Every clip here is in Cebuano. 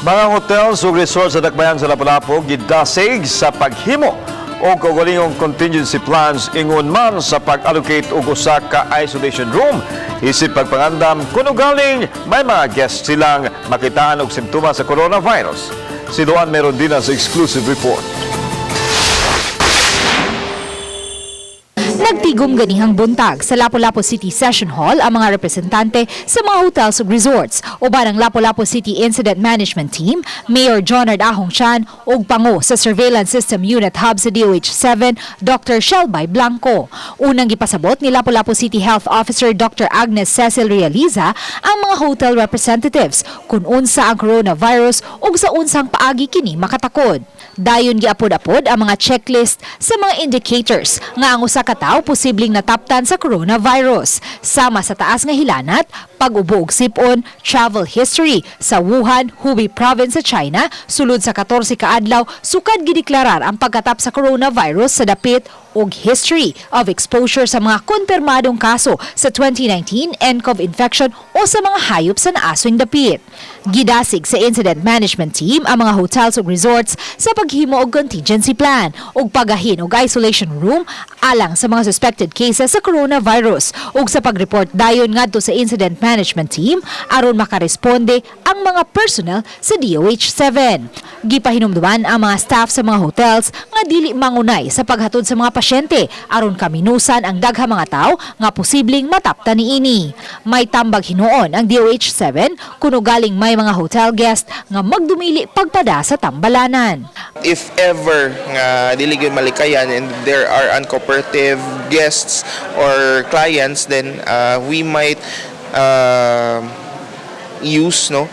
Mga hotels ug resorts sa dakbayan sa Lapu-Lapu gidasig sa paghimo og kaugalingong contingency plans ingon man sa pag-allocate og usa ka isolation room isip pagpangandam kung ugaling may mga guests silang makitaan og simptomas sa coronavirus. Si Luan Merondina sa exclusive report. Nagtigom ganihang buntag sa Lapu-Lapu City Session Hall ang mga representante sa mga hotels ug resorts uban ang Lapu-Lapu City Incident Management Team, Mayor Jonard Ahong Chan ug pango sa Surveillance System Unit Hub sa DOH-7, Dr. Shelby Blanco. Unang gipasabot ni Lapu-Lapu City Health Officer Dr. Agnes Cecil Realiza ang mga hotel representatives kung unsa ang coronavirus ug sa unsang paagi kini makatakod. Dayon giapod-apod ang mga checklist sa mga indicators nga ang usa ka tawo posibleng nataptan sa coronavirus, sama sa taas nga hilanat, pag-ubo ug sipon, travel history sa Wuhan, Hubei Province sa China sulod sa 14 ka adlaw sukad gideklarar ang pagkatap sa coronavirus sa dapit ug history of exposure sa mga kumpirmadong kaso sa 2019 nCoV infection o sa mga hayop sa naaswing dapit. Gidasig sa Incident Management Team ang mga hotels ug resorts sa paghimo og contingency plan ug pagahin og isolation room alang sa mga suspected cases sa coronavirus ug sa pagreport dayon ngadto sa Incident Management Team aron makaresponde ang mga personnel sa DOH-7. Gipahinumduman ang mga staff sa mga hotels nga dili mangunay sa paghatod sa mga pasyente aron kaminusan ang daghang mga tawo nga posibleng mataptan niini. May tambag hinuon ang DOH-7 kung ugaling may mga hotel guest nga magdumili pagpada sa tambalanan. If ever nga dili gyud malikayan and there are uncooperative guests or clients, then we might use, no,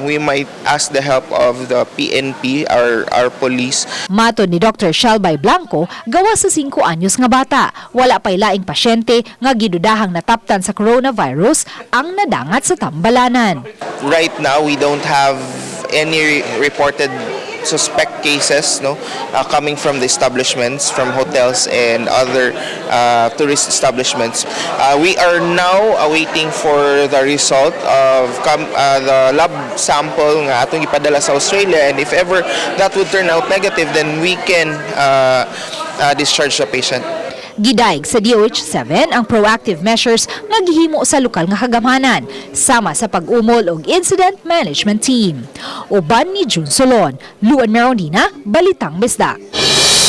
we might ask the help of the PNP, our police. Matod ni Dr. Shelby Blanco, gawas sa 5 anyos nga bata. Wala pa'y laing pasyente nga gidudahang nataptan sa coronavirus ang nadangat sa tambalanan. Right now we don't have any reported suspect cases, no, coming from the establishments, from hotels and other tourist establishments. We are now awaiting for the result of the lab sample nga atong ipadala sa Australia, and if ever that would turn out negative, then we can discharge the patient. Gidayeg sa DOH-7 ang proactive measures nga gihimo sa lokal nga kagamhanan sama sa pag-umol og Incident Management Team. Uban ni June Solon, Luan Merondina, Balitang Bisdak.